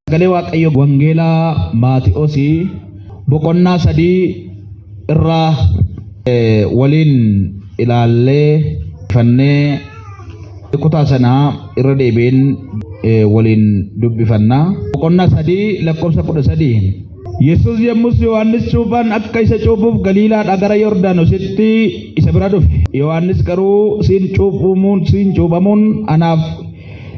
Sagalee Waaqayyoo Wangeelaa Maati'oosii boqonnaa 3 irraa waliin ilaallee fannee kutaa sanaa irra deebiin waliin dubbifanna. Boqonnaa 3 lakkoofsa 13. Yesuus yommus Yohaannis cuuphaan akka isa cuuphuuf Galiilaadhaa gara Yordaanositti isa bira dhufe. Yohaannis garuu siin cuuphamuun anaaf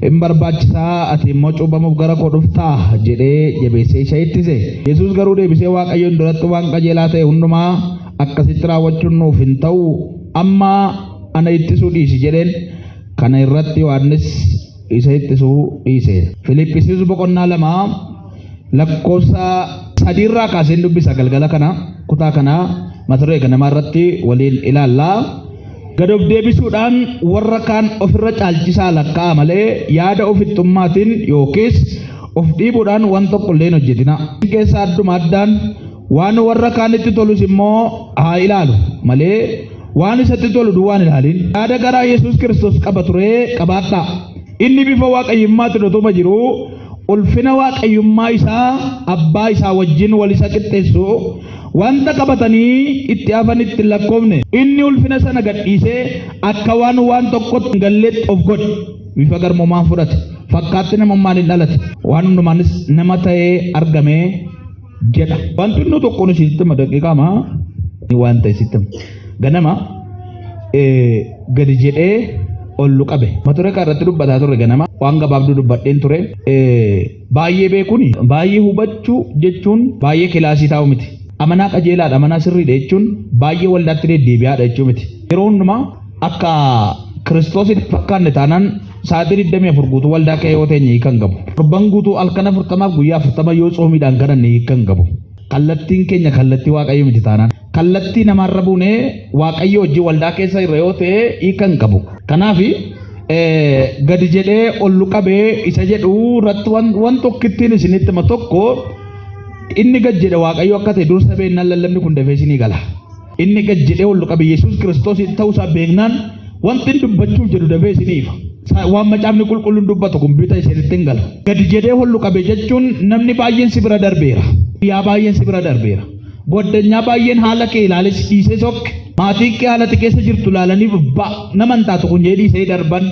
hin barbaachisaa, ati immoo cuuphamuuf gara koo dhuftaa jedhee jabeessee isa ittise. Yesuus garuu deebisee, Waaqayyoon duratti waan qajeelaa ta'e hundumaa akkasitti raawwachuun nuuf hin ta'u, amma ana ittisuu dhiisi jedheen. Kana irratti Yohaannis isa ittisuu dhiise. Filiphisiis boqonnaa 2 lakkoofsa 3rraa kaaseen dubbisa galgala kana, kutaa kana mata duree ganamaa irratti waliin ilaallaa. Gad of deebisuudhaan warra kaan ofirra caalchisaa lakkaa'a malee yaada ofittummaatiin yookiis of dhiibuudhaan waan tokko illee hin hojjetinaa. Keessa adduma addaan waan warra kaanitti tolus immoo haa ilaalu malee waan isatti tolu duwwaan ilaalin. Yaada garaa Yesuus Kiristoos qaba ture qabaadhaa. Inni bifa waaqayyummaatiin utuma jiruu ulfina waaqayyummaa isaa abbaa isaa wajjin wal isa qixxeessu wanta qabatanii itti hafanitti hin lakkoofne. Inni ulfina sana gadhiisee akka waan waan tokkotti hin galleetti of godhe. Bifa garmummaa fudhate. Fakkaatti namummaan hin dhalate. Waan hundumaanis nama ta'ee argame jedha. Wanti inni tokkoon isitti hima daqiiqaama waan ta'e sitti hima. Ganama gadi jedhee ol nu qabe. Mata duree kana irratti dubbataa turre ganama waan gabaabduu dubbadheen ture. Baay'ee beekuun baay'ee hubachuu jechuun baay'ee kilaasii taa'u miti. Amanaa qajeelaadha, amanaa sirriidha jechuun baay'ee waldaatti deddeebi'aadha jechuu miti. Yeroo hundumaa akka Kiristoos hin fakkaanne taanaan sa'aatii 24 guutuu waldaa kee yoo teenye hiika hin qabu. Torban guutuu halkan 40f guyyaa 40 yoo tsoomiidhaan kadhanne hiika hin qabu. Kallattiin keenya kallattii Waaqayyo miti taanaan. Kallattii namaarra buunee Waaqayyo hojii waldaa keessa irra yoo ta'e hiika hin qabu. Kanaaf gadi jedhee ol nu qabee isa jedhu irratti waan tokkittiin isinitti hima, tokko inni gad jedhe Waaqayyo akka ta'e dursa beeknaan lallabni kun dafee isinii gala. Inni gad jedhee ol nu qabe Yesuus Kiristoos ta'uusaa beeknaan wanti inni dubbachuuf jedhu dafee isinii ifa. Waan macaafni qulqulluun dubbatu kun bita isinitti hin gala. Gadi jedhee ol nu qabe jechuun namni baay'een si bira darbeera. Yaa baay'een si bira darbeera. Goddanyaa baay'een haala kee ilaalee si dhiisee sokke. Maatiin kee haala ati keessa jirtu ilaalanii nama hin taatu kun jedhee dhiisee darban.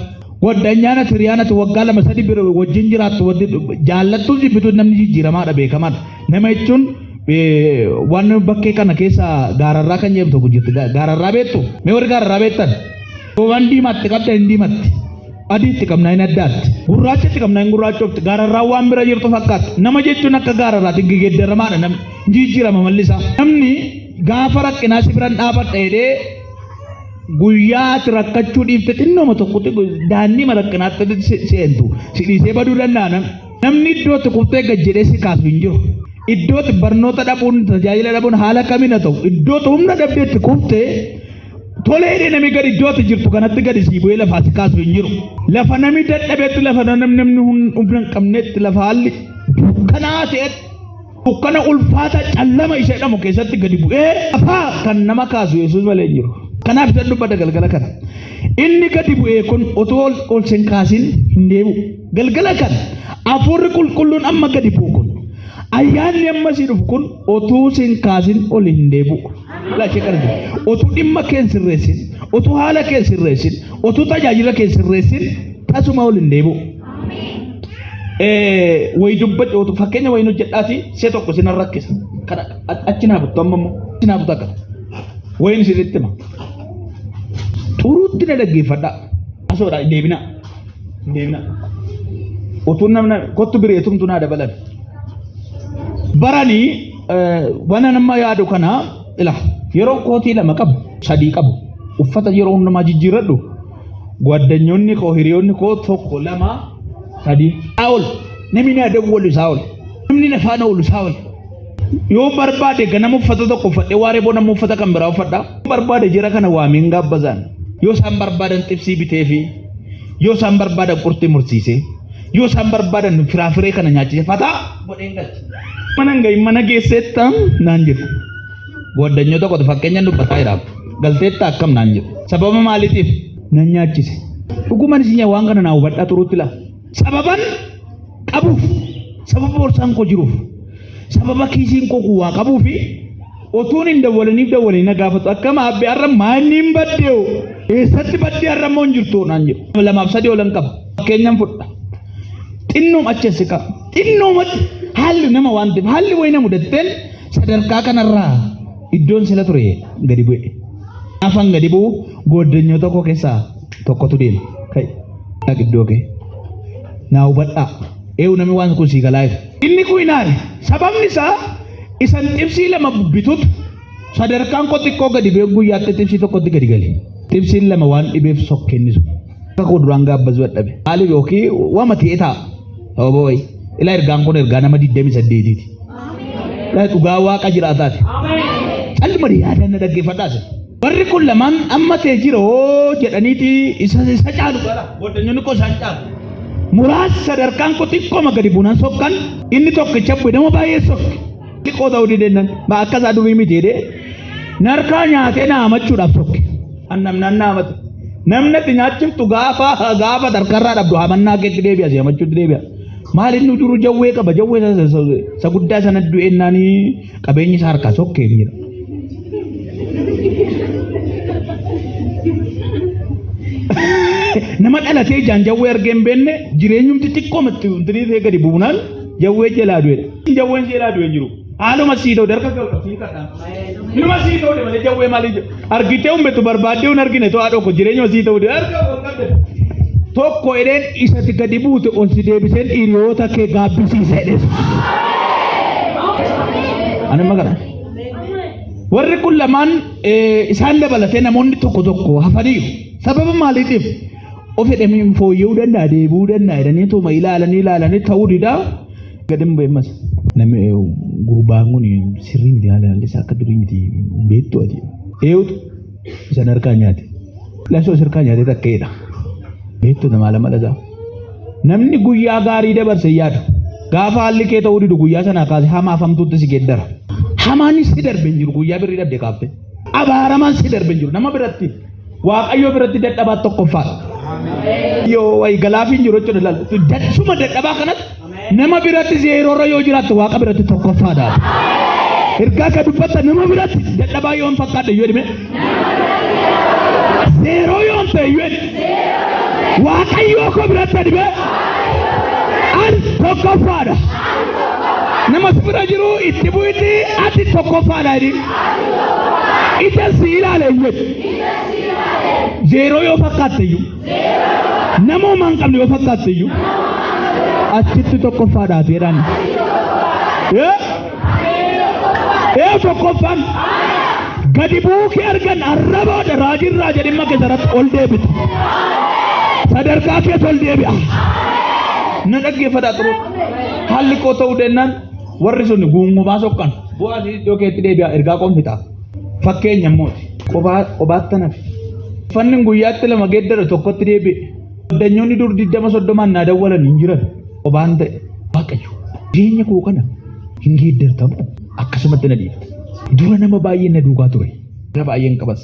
Goddanyaan ati hiriyaan ati waggaa 2 3 bira wajjin jiraattu jaallattus jibbitus namni jijjiiramaadha, beekamaadha. Nama jechuun waan bakkee kana keessa gaararraa kan jedhamu tokko jirti. Gaararraa beektu? Mee warri gaararraa beektan? Waan diimaatti qabda hin diimatti. Adiitti qabna hin addaatti. Gurraachatti qabna hin gurraachofti. Gaararraa waan bira jirtu fakkaatti. Nama jechuun akka gaararraatti geeddaramaadha namni. Jijjiirama malli isaa. Namni gaafa rakkinaa si biran dhaabadha jedhee guyyaa ati rakkachuu dhiifte xinnooma tokko daandii rakkinaatti seentu si dhiisee baduu danda'a namni. Namni iddootti kuftee gad jedhee si kaasu hin jiru. Iddootti barnoota dhabuun, tajaajila dhabuun haala kamiin haa ta'u iddootti humna dhabdeetti kuftee tolee namni gadi iddootti jirtu kanatti gadi sii bu'ee lafaa si kaasu hin jiru. Lafa namni dadhabetti, lafa namni humna hin qabnetti, lafa haalli dukkanaa ta'etti, dukkana ulfaata callama isa jedhamu keessatti gadi bu'ee lafaa kan nama kaasu Yesuus malee hin jiru. Kanaaf isan dubbata galgala kana. Inni gadi bu'ee kun otoo ol sin kaasin hin deebi'u. Galgala kana hafuurri qulqulluun amma gadi bu'u kun, ayyaanni amma sii dhufu kun otuu sin kaasin ol hin deebi'u. Laashee kana jiru. Otuu dhimma kee hin sirreessin, otuu haala kee hin sirreessin, otuu tajaajila kee hin sirreessin tasuma ol hin deebi'u. Wayi dubbadhu, otuu fakkeenya wayiin hojjedhaati see tokko sin rakkisa. Kana achi naa buttu, amma immoo achi naa buttu akka wayiin isinitti hima. Xuruutti na dhaggeeffadhaa. Asoodhaa hin deebinaa. Hin deebinaa. Utuu namna kottu bireetumtu naa dabalan. Baranii waan nama yaadu kana ila yeroo kootii 2 qabu, 3 qabu, uffata yeroo hundumaa jijjiirradhu, gwaddanyonni koo, hiriyoonni koo 1 2 3 isaa ol namni na dawwalu isaa ol namni na faana oolu isaa ol. Yoo barbaade ganama uffata tokko uffadhee waaree booda immoo uffata kan biraa uffadha. Yoo barbaade jira kana waameen gaabbazaan. Yoo isaan barbaadan xibsii biteefi, yoo isaan barbaadan qurxii mursiisee, yoo isaan barbaadan firaafiree kana nyaachise fataa godheen galche. Mana hin gahin mana geesseetta naan jedhu. Gwaddanyoo tokkotu fakkeenya dubbataa jira. Galteetta akkam naan jedhu. Sababa maaliitiif nan nyaachise? Dhuguman isin waan kana naa hubadhaa turuutti laa. Sababan qabuuf. Sababa borsaan koo jiruuf, sababa kiisiin koo kun waa qabuu fi otuun hin dawwaliniif dawwalanii na gaafatu. Akkam aabbee har'a maanni hin baddeewu? Eessatti baddee har'a immoo hin jirtu naan jedhu. Lamaaf sadii olan qaba. Fakkeenyan fudha. Xinnoom achi as siqa. Xinnoomatti haalli nama waan ta'eef haalli wayii na mudatteen sadarkaa kanarraa iddoon sila ture gadi bu'e. Gaafan gadi bu'u gooddanyoota koo keessaa tokkotu deema. Ka'i dhaqi iddoo kee. Naa hubadhaa. Eewu namni waan kun sii galaa jira. Inni kun hin aare. Sababni isaa isan xibsii lama bitutu sadarkaan koo xiqqoo gadi bu'ee guyyaatti xibsii tokkotti gadi gale. Xibsiin lama waan dhibeef sokke inni sun. Akka koo duraan gaabbasuu dadhabe. Maaliif yookiin wama ta'ee taa'a. Sababa wayii. Ilaa ergaan kun ergaa nama 28ti. Ilaa dhugaa waaqa jiraataati. Calluma yaadaan na dhaggeeffadhaa isin. Warri kun lamaan amma ta'e jira hoo jedhaniiti isa isa caalu gara. Goddanyoonni koo isaan caalu. Muraasa sadarkaan koo xiqqooma gadi buunaan sokkan inni tokkicha bu'e nama baay'ee sokke. Xiqqoo ta'uu dideennan ba akka isaa durii miti jedhee narkaa nyaatee na hamachuudhaaf sokke. An namni na hamate. Namni ati nyaachiftu gaafa gaafa tarkarraa dhabdu hamannaa keetti deebi'a si hamachuutti deebi'a. Maal inni duru jawwee qaba jawwee isa guddaa sana du'eennaanii qabeenyi isaa harkaa sokkee jira. Nama dhalatee ijaan jawwee argee hin beekne jireenyumti xiqqoomatti wanti ta'e gadi buunaan jawwee jalaa du'edha. Jawween jalaa du'e hin jiru. Haaluma sii ta'u darka ga'u siin kadhaa. Inuma sii ta'u malee jawwee maalii jedhu. Argitee humbetu barbaaddee hin argine to'aa dhokko jireenyuma sii ta'u arga wal qabde. Tokko edeen isatti gadi buute ol si deebiseen hiriyoota kee gaabbisiisa jedhes. Ani magara. Warri kun lamaan isaan dabalatee namoonni tokko tokko hafaniiru. Sababa maaliitiif? Of jedhamee fooyya'uu danda'a deebi'uu danda'a jedhanii tuma ilaalanii ilaalanii ta'uu didaa gadi hin bu'e Namni gurbaan kun sirrii miti haala haalli isaa akka durii miti beektu ati. Eewutu isan harkaa nyaate. Lasoo isa harkaa nyaatee takkeedha. Beektu namaa lama dhagaa. Namni guyyaa gaarii dabarse hin yaadu. Gaafa haalli kee ta'uu didu guyyaa sanaa kaasee hamaaf hamtuutti si geeddara. Hamaanis si darbe hin jiru guyyaa birrii dhabde kaafte. Abaaramaan si darbe hin jiru nama biratti. Waaqayyo biratti dadhabaa tokkoffaadha. Yoo wayi galaaf hin jiru jechuudha laal. Suma dadhabaa kanatti nama biratti zeeroorra yoo jiraatte waaqa biratti tokkoffaadha. Ergaa ka dubbatta nama biratti dadhabaa yoo hin fakkaadhe yoo dhime. Zeeroo yoo hin ta'e yoo Waaqayyoo koo biratti dhibee an tokkoffaadha. Nama si bira jiru itti bu'iti ati tokkoffaadha jedhi. Ija si ilaale hin jedhu. Zeeroo yoo fakkaatte iyyuu. Nama homaa hin qabne yoo fakkaatte iyyuu. Achitti tokkoffaadha ati jedhaan. Ee? Ee tokkoffaan gadi bu'uu kee argan arraboodha raajirraa jedhimma keessarratti ol deebita. Sadarkaa keessa ol deebi'a. Na dhaggeeffataa turuu. Haalli koo ta'uu dennaan warri sun guungumaa sokkan. Bu'aa iddoo keetti deebi'a ergaa qoon fixa. Fakkeenya immooti. Qobaa qobaatti nafi. Uffanni guyyaatti lama geeddaru tokkotti deebi'e. Danyoonni dur 20 30n naa dawwalan hin jiran. Qobaan ta'e. Waaqayyo jireenya koo kana hin geeddartamu akkasumatti na dhiifte. Dura nama baay'een na duukaa ture. Dura baay'een qabas.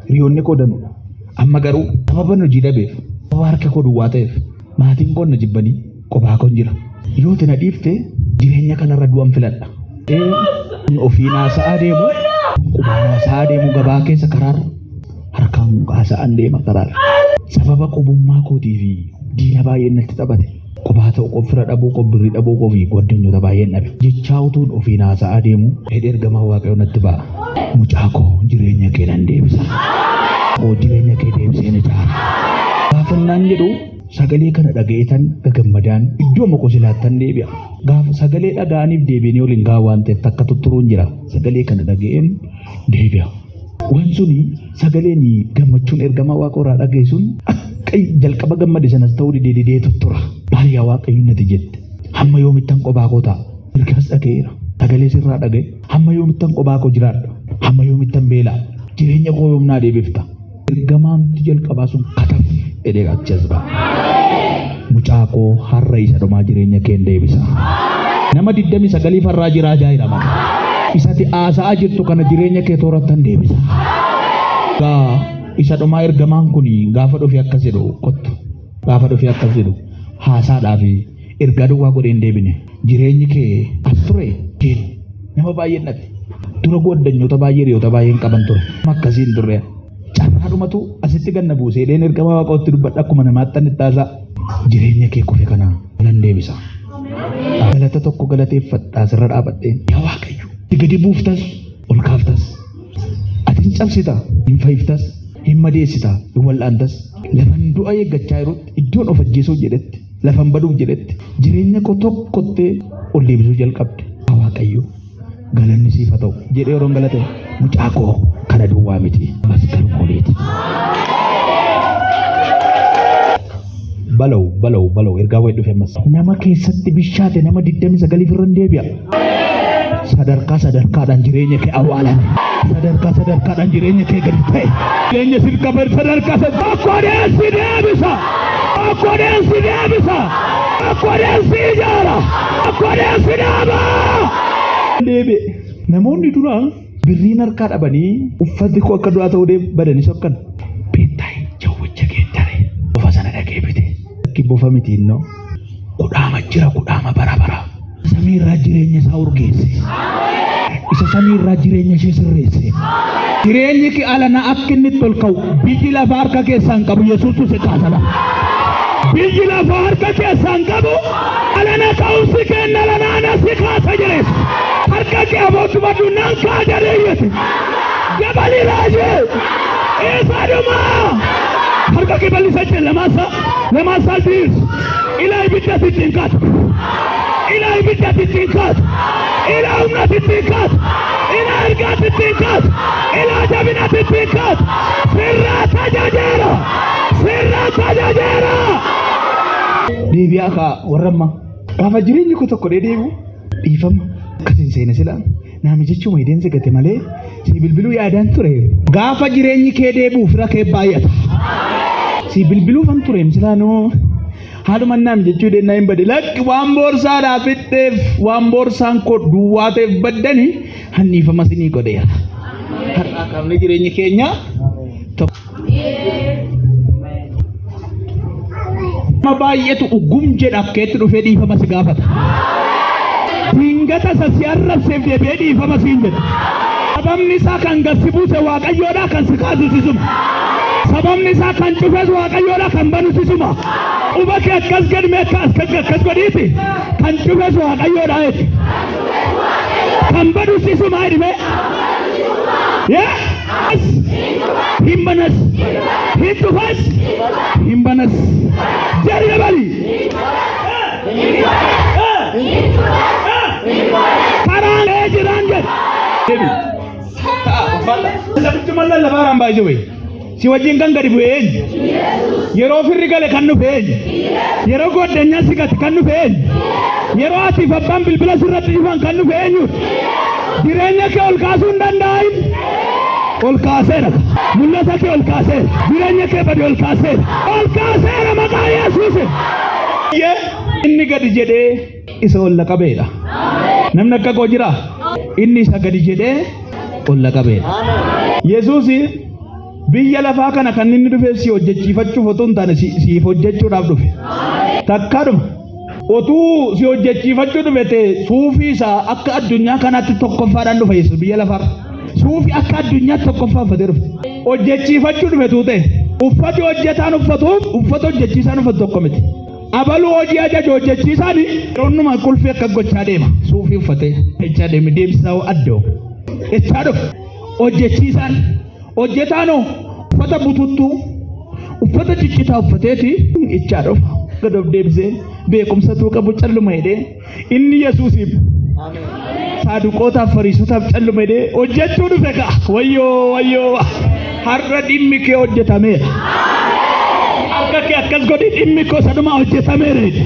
Hiriyoonni koo danuudha. Amma garuu sababan hojii dhabeef, sababa harka koo duwwaa ta'eef maatiin koo na jibbanii qobaa koon jira. Yoo ati na dhiifte jireenya kanarra du'an filadha. Ofiin haasa'aa deemu, qubaan haasa'aa deemu gabaa keessa karaarra harkaan haasa'aan deema karaarra. Sababa qobummaa kootii fi diina baay'een natti taphate. Qobaa ta'uu koo fira dhabuu koo birrii dhabuu koo fi gwaddanyota baay'een dhabe. Jechaa utuun ofiin haasa'aa deemu fedhi ergamaa Waaqayyoo natti ba'a. Mucaa koo jireenya kee nan deebisa. Koo jireenya kee deebiseen ijaara. Gaafannaan jedhu sagalee kana dhaga'eetan gagammadaan iddoo mokoo silaattan deebi'a. Gaafa sagalee dhaga'aniif deebi'anii ol hin ga'a waan ta'eef takka tutturuun jira. Sagalee kana dhaga'een deebi'a. Waan suni sagaleen gammachuun ergamaa waaqa irraa dhaga'e sun akka jalqaba gammade sanas ta'uu didee didee tuttura. Maal yaa waaqayyo natti jette? Hamma yoomittan qobaa koo ta'a? Ergaas dhaga'eera. Sagalee sirraa dhaga'e. Hamma yoomittan qobaa koo jiraadha? Hamma yoomittan beela'a? Jireenya koo yoom naa deebifta? Ergamaamti jalqabaa sun kataf jedhee achi as ba'a. Mucaa koo har'a isa dhumaa jireenya keen deebisa. Nama 29 farraa jiraa jaayidha. Isati haasa'aa jirtu kana jireenya kee toorattan deebisa. Gaa isa dhumaa ergamaan kun gaafa dhufe akkas jedhu kottu. Gaafa dhufe akkas jedhu haasaadhaaf Ergaa duwwaa godhee hin deebine. Jireenyi kee as ture keen nama baay'een dhabe. Dura gooddanyoota baay'ee hiriyoota baay'een qaban ture. Akkasii hin turre. Carraadhumatu asitti ganna buusee dheen ergama waaqootti dubbadha akkuma namaatti ani taasaa. Jireenya kee kufe kana nan deebisa. Galata tokko galateeffadha asirra dhaabadhee. Yaa Waaqayyo, gadi buuftas ol kaaftas. Ati hin cabsita, hin fayyiftas, hin madeessita, hin wal'aantas. Lafan du'a eeggachaa jirutti iddoon of ajjeesuuf jedhetti, lafan baduuf jedhetti jireenya koo tokkottee ol deebisuu jalqabde. Yaa Waaqayyo, galanni siif haa ta'u jedhee yeroon galate mucaa koo kana duwwaa miti masgaruma oliiti. Balaw balaw balaw ergaa wayii dhufe ammas. Nama keessatti bishaate nama 29 irra hin deebi'a. Sadarkaa sadarkaadhaan jireenya kee awwaalame. Sadarkaa sadarkaadhaan jireenya kee gadi ta'e. Jireenya siif qaban sadarkaa sadarkaa. Tokkodeen si deebisa. Tokkodeen si deebisa. Tokkodeen si ijaara. Tokkodeen si dhaaba. Deebi'e. Namoonni dura birriin harkaa dhabanii uffatni koo akka du'aa ta'uu deemu badanii sokkan. Beektaa jawwicha geeddare. Bofa sana dhaqee bite. Akki bofa miti innoo. Kudhaama jira kudhaama bara bara. Samiirraa jireenya isaa urgeesse. Isa samiirraa jireenya ishee sirreesse. Jireenyi kee alana akka inni itti ol ka'u biyyi lafaa harka keessaa hin qabu Yesuustu si kaasa lafa. Biyyi lafaa harka keessaa hin qabu alana ka'umsi kenna alanaana si kaasa jedhees. Harka kee abootti baddu nan kaa jedhee iyyate. Dabali raajee. Isa dhumaa. Harka kee bal'isa jedhe lamaasaa lamaasaa diirsi. Ilaa ibidda ittiin kaatu. Ilaa ibidda ittiin kaatu. Ilaa humna ittiin kaatu. Ilaa ergaa ittiin kaatu. Ilaa jabina ittiin kaatu. Sirraa tajaajila. Sirraa tajaajila. Deebi'aa kaa warra ammaa. Gaafa jireenyi koo tokko deebi'u dhiifama. Akkas hin seene silaa. Naami jechuun deemsa gate malee si bilbiluu yaadaan ture. Gaafa jireenyi kee deebi'u fira kee baay'ata. Si bilbiluufan ture silaanoo haaluma naam jechuu deennaa hin bade. Lakki waan boorsaadhaa fiddeef waan boorsaan koo duwwaa ta'eef baddani hanniifama sinii godheera. Har'aa kaafnee jireenyi keenya tokko. Nama baay'eetu ugum jedha akkeetti dhufee dhiifama si gaafata. Dingata isa si arrabseef deebi'ee dhiifama siin jedha. Sababni isaa kan gad si buuse Waaqayyoodha kan si kaasu sisuma. Sababni isaa kan cufes Waaqayyoodha kan banu sisuma. Quba kee akkas gadmee akka akkas akkas godhiiti kan cufes Waaqayyoodha jedhi. Kan badu sisuma jedhime. Yes. Hin banas. Hin cufas. Hin banas. Jedhi dabali. Karaan ee jiraan jedhe. Deebi. Ta'a uffadha. Lafichi mallan lafaaraan baay'ee wayi. Si wajjin kan gadi bu'e eenyu? Yeroo firri gale kan dhufe eenyu? Yeroo goddanyaan si gate kan dhufe eenyu? Yeroo atiif abbaan bilbila sirratti dhufan kan dhufe eenyu? Jireenya kee ol kaasuu hin danda'in. Ol kaaseera. Mul'ata kee ol kaaseera. Jireenya kee bade ol kaaseera. Ol kaaseera maqaa Yesuusin. Inni gadi jedhee isa ol qabeedha. Namni akka koo jira? Inni isa gadi jedhee ol qabeedha. Yesuus biyya lafaa kana kan inni dhufeef si hojjechiifachuuf otoo hin taane siif hojjechuudhaaf dhufe. Takkaadhuma. Otuu si hojjechiifachuu dhufe ta'e suufii isaa akka addunyaa kanaatti tokkoffaadhaan dhufe Yesuus biyya lafaarra. Suufii akka addunyaatti tokkoffaa uffatee dhufe. Hojjechiifachuu dhufe tuu ta'e. Uffati hojjetaan uffatuuf uffata hojjechiisaan uffatu tokko miti. Abaluu hojii ajaju hojjechiisaan yeroo qulfii akka gochaa deema. Suufii uffatee jechaa deeme deemsisaa addoo. Jechaa dhufe. Hojjechiisaan hojjetaanoo uffata bututtuu uffata ciccitaa uffateeti jechaa dhufa. Gad of deebisee beekumsatuu qabu calluma jedhee inni Yesuusiif saaduqootaaf fariisotaaf calluma jedhee hojjechuu dhufe ka'a. Wayyoo wayyoo har'a dhimmi kee hojjetameera. Harka kee akkas godhi dhimmi koo sadumaa hojjetameera jedhe.